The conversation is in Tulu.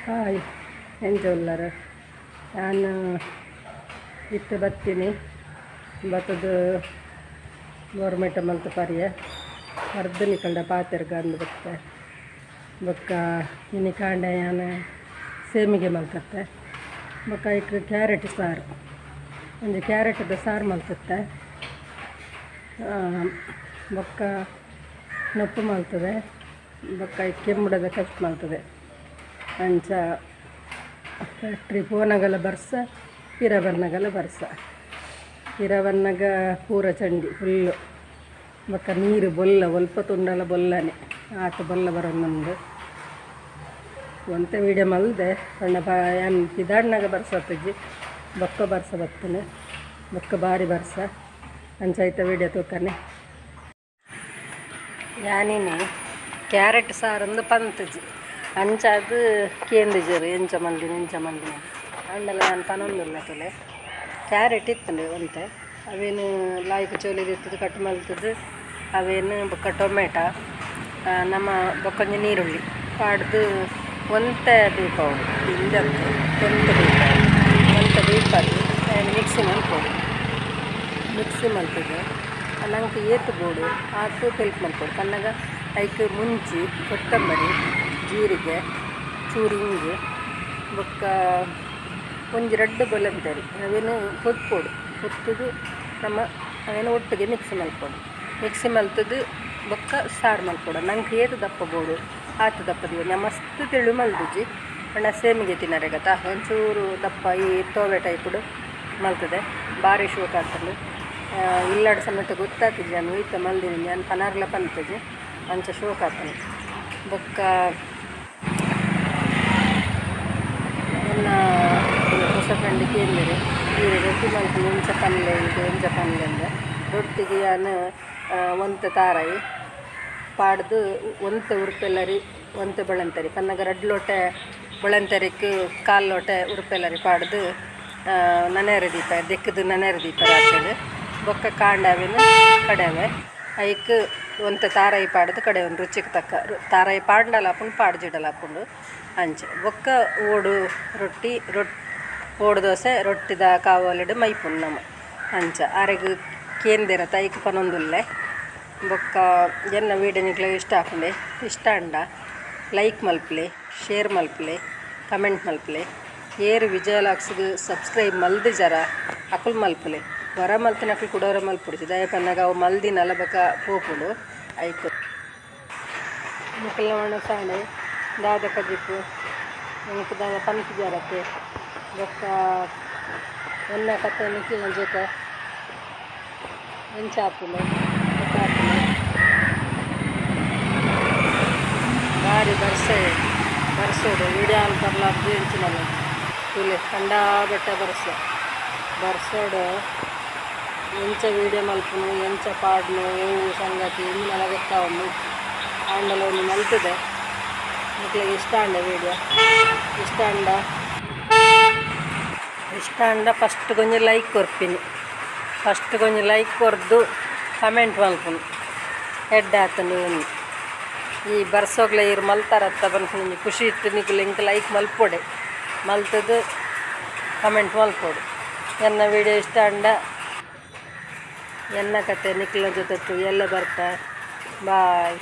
ಹಾಯ್, ಎಂಚ ಉಲ್ಲರ್? ಯಾನ್ ಇತ್ತೆ ಬತ್ತೀನಿ. ಬತ್ತುದು ಗೋರ್ಮೆಂಟ್ ಮಲ್ತ್ ಪರ್ಯೆ ಪರ್ದು ನಿಕಲ್ಡ ಪಾತೆರ್ಗ ಅಂದ್ ಬತ್ತೆ. ಬೊಕ್ಕ ಇನಿ ಕಾಂಡೆ ಯಾನ್ ಸೇಮಿಗೆ ಮಲ್ತತ್ತೆ. ಬೊಕ್ಕ ಐಕ್ ಕ್ಯಾರೆಟ್ ಸಾರು, ಒಂಜಿ ಕ್ಯಾರೆಟ್ದ ಸಾರು ಮಲ್ತತ್ತೆ. ಬೊಕ್ಕ ನುಪ್ಪು ಮಲ್ತದೆ. ಬೊಕ್ಕ ಐಕ್ ಕೆಂಬುಡದ ಕಜ್ಪು ಮಲ್ತದೆ. ಅಂಚ ಫ್ಯಾಕ್ಟ್ರಿ ಪೋನಗಲ ಬರ್ಸ, ಪಿರ ಬನ್ನಗಲ ಬರ್ಸ. ಪಿರ ಬನ್ನಗ ಪೂರ ಚಂಡಿ ಫುಲ್ಲು. ಬೊಕ್ಕ ನೀರು ಬೊಲ್ಲ, ಒಲ್ಪ ತುಂಡಲ ಬೊಲ್ಲನೆ, ಆತ್ ಬೊಲ್ಲ ಬರೊಂದುಂಡು. ಒಂತೆ ವೀಡಿಯೋ ಮಲ್ದೆ. ಪಂಡ ಬಾ ಯಾನ್ ಪಿದಾಡ್ನಗ ಬರ್ಸತ್ತಿಜ್ಜಿ, ಬೊಕ್ಕ ಬರ್ಸ ಬತ್ತುನು. ಬೊಕ್ಕ ಬಾರಿ ಬರ್ಸ. ಅಂಚ ಐತ ವೀಡಿಯೋ ತೂಕನೆ. ಯಾನಿನಿ ಕ್ಯಾರೆಟ್ ಸಾರಂದು ಪಂತುಜಿ. ಅಂಚಾದ್ ಕೇಂದಿಜೆರ್ ಎಂಚ ಮಲ್ದಿನಿ ಎಂಚ ಮಲ್ದಿನಿ. ಆಂಡಲ ಯಾನ್ ಪನೊಂದುಲ್ಲೆ ತೂಲೆ. ಕ್ಯಾರೆಟ್ ಇತ್ತುಂಡು ಒಂತೆ, ಅವೇನು ಲಾಯ್ಕ್ ಚೋಲಿ ದೆತ್ತುದು ಕಟ್ ಮಲ್ತುದು, ಅವೇನು ಬೊಕ್ಕ ಟೊಮೆಟ ನಮ್ಮ ಬೊಕ್ಕೊಂಜಿ ನೀರುಳ್ಳಿ ಪಾಡ್ದು ಒಂತೆ ಬೇಪಾವೊಡು. ದಿಂಜತ್ತ್, ಒಂತೆ ಬೇಪಾವೊಡು. ಒಂತೆ ಬೇಪಾದ್ ಅವೇನು ಮಿಕ್ಸಿ ಮಲ್ಪೊಡು. ಮಿಕ್ಸಿ ಮಲ್ತುದು ನಂಕ್ ಏತ್ ಬೋಡು ಆತ್ ತೆಲ್ಪು ಮಲ್ಪೊಡು. ಪನ್ನಗ ಐಕ್ ಮುಂಚಿ, ಕೊತ್ತಂಬರಿ, ಜೀರಿಗೆ, ಚೂರು ಇಂಗು, ಬೊಕ್ಕ ಒಂಜಿ ರಡ್ಡ್ ಬೊಲಂತರಿ ಅವೆನ್ ಪೊತ್ಪೊಡು. ಪೊತ್ತುದು ನಮ ಅವೆನ್ ಒಟ್ಟಿಗೆ ಮಿಕ್ಸಿ ಮಲ್ಪೊಡು. ಮಿಕ್ಸಿ ಮಲ್ತುದು ಬೊಕ್ಕ ಸಾರು ಮಲ್ಪೊಡು. ನಂಕ್ ಏತ್ ದಪ್ಪ ಬೋಡು ಆತ್ ದಪ್ಪ ದೀವೊಲಿ. ಮಸ್ತ್ ತೆಳು ಮಲ್ದುಜಿ. ಪಂಡ ಸೇಮಿಗೆ ತಿನರೆಗತ ಒಂಚೂರು ದಪ್ಪ ಈ ತೋವೆ ಟೈಪುಡು ಮಲ್ತುದೆ. ಬಾರಿ ಶೋಕು ಆತುಂಡು. ಇಲ್ಲಡ್ ಸಮೇತ ಗೊತ್ತಾತಿಜಿ ಯಾನ್ ಒಯ್ತ ಮಲ್ದಿನಿ. ಯಾನ್ ಪನಾರ್ಲ ಪಂತುಜಿ. ಅಂಚ ಶೋಕು ಆತುಂಡು. ಬೊಕ್ಕ ಎನ್ನ ಪೊಸ ಫ್ರೆಂಡ್ ಕೇಂದೆರ್, ಈರ್ ರೊಟ್ಟಿ ಮಲ್ಪುನ ಎಂಚ ಪನ್ಲೆ ಎಂಕ್, ಎಂಚ ಪನ್ಲೆ ಅಂದ್. ರೊಟ್ಟಿಗ್ ಯಾನ್ ಒಂತೆ ತಾರಾಯಿ ಪಾಡ್ದು, ಒಂತೆ ಉರ್ಪೆಲರಿ, ಒಂತೆ ಬೊಳಂತರಿ, ಪನ್ನಗ ರಡ್ಡ್ ಲೋಟೆ ಬೊಳಂತರಿಕ್ ಕಾಲ್ ಲೋಟೆ ಉರ್ಪೆಲರಿ ಪಾಡ್ದು ನನೆರೆ ದೀಪೆ, ದೆಕ್ಕುದು ನನೆರೆ ದೀಪೆ ರಾತ್ರೆಡ್. ಬೊಕ್ಕ ಕಾಂಡೆ ಅವೆನ್ ಕಡೆವೆ. ಐಕ್ ಒಂತೆ ತಾರಾಯಿ ಪಾಡ್ದು ಕಡೆವೊಂದು ರುಚಿಗ್ ತಕ್ಕ. ತಾರಾಯಿ ಪಾಡ್ಂಡಲ ಆಪುಂಡು, ಪಾಡ್ಜಿಡಲ ಆಪುಂಡು ಅಂಚ. ಬೊಕ್ಕ ಓಡು ರೊಟ್ಟಿ, ಓಡು ದೋಸೆ ರೊಟ್ಟಿದ ಕಾವಲಿಡ್ ಮೈಪುನು ನಮ. ಅಂಚ ಆರೆಗ್ ಕೇಂದೆರತ, ಐಕ್ ಪನೊಂದುಲ್ಲೆ. ಬೊಕ್ಕ ಎನ್ನ ವೀಡಿಯೋ ನಿಕ್ಲೆಗ್ ಇಷ್ಟ ಆಪುಂಡೆ. ಇಷ್ಟ ಆಂಡ ಲೈಕ್ ಮಲ್ಪುಲೆ, ಶೇರ್ ಮಲ್ಪುಲೆ, ಕಮೆಂಟ್ ಮಲ್ಪುಲೆ. ಏರ್ ವಿಜಯ ಲಾಕ್ಸ್ಗ್ ಸಬ್ಸ್ಕ್ರೈಬ್ ಮಲ್ದಿಜರ ಅಕುಲು ಮಲ್ಪುಲೆ. ವರ ಮಲ್ತಿನಕುಲು ಕುಡೋರ ಮಲ್ಪೊಡ್ಚಿ, ದಾಯೆ ಪನ್ನಗ ಅವು ಮಲ್ದಿನಲ ಬೊಕ ಪೋಪುಂಡು ಐಕ್. ನಿಕಲ್ನ ವನಸ್ ಆಂಡ್. ದಾದ ಕಜಿಪು ಎಂಕ್ ದಾದ ಪನ್ಪುಜರತೆ? ಬೊಕ್ಕ ಎನ್ನ ಕತೆ ನಿಕ್ಲೆನ ಜೊತೆ ಎಂಚ ಆಪುಂಡು ಗೊತ್ತಾಪುಂಡು. ಬಾರಿ ಬರ್ಸೆ, ಬರ್ಸೊಡು ವಿಡಿಯೋ ಮಲ್ಪರ್ಲ ಅರ್ಜಿ ಎಂಚಿನಲ. ತೂಲೆ, ಕಂಡಾಬಟ್ಟೆ ಬರ್ಸ. ಬರ್ಸೊಡು ಎಂಚ ವೀಡಿಯೋ ಮಲ್ಪುನು, ಎಂಚ ಪಾಡ್ನು, ಒವು ಸಂಗತಿ ಇಂಚಿನಲ ಗೊತ್ತಾವಂದು. ಆಂಡಲ ಒಂಜಿ ಮಲ್ತುದೆ. ನಿಕ್ಲೆಗ್ ಇಷ್ಟ ಆಂಡ ವೀಡಿಯೋ, ಇಷ್ಟ ಆಂಡ, ಇಷ್ಟ ಆಂಡ ಫಸ್ಟ್ ಗೊಂಜಿ ಲೈಕ್ ಕೊರ್ಪಿನಿ. ಫಸ್ಟ್ ಗೊಂಜಿ ಲೈಕ್ ಕೊರ್ದು ಕಮೆಂಟ್ ಮಲ್ಪುನು, ಎಡ್ಡೆ ಆತುಂಡು. ಈ ಬರ್ಸೊಗ್ಲ ಈರ್ ಮಲ್ತಾರತ್ತ ಪನ್ಪುನ ಒಂಜಿ ಖುಷಿ ಇತ್ತು. ನಿಕುಲು ಎಂಕ್ ಲೈಕ್ ಮಲ್ಪೊಡೆ, ಮಲ್ತುದು ಕಮೆಂಟ್ ಮಲ್ಪೊಡು. ಎನ್ನ ವೀಡಿಯೋ ಇಷ್ಟ ಆಂಡ. ಎನ್ನ ಕತೆ ನಿಕ್ಲೆನ ಜೊತೆ ಎಲ್ಲೆ ಬರ್ಪೆ. ಬಾಯ್.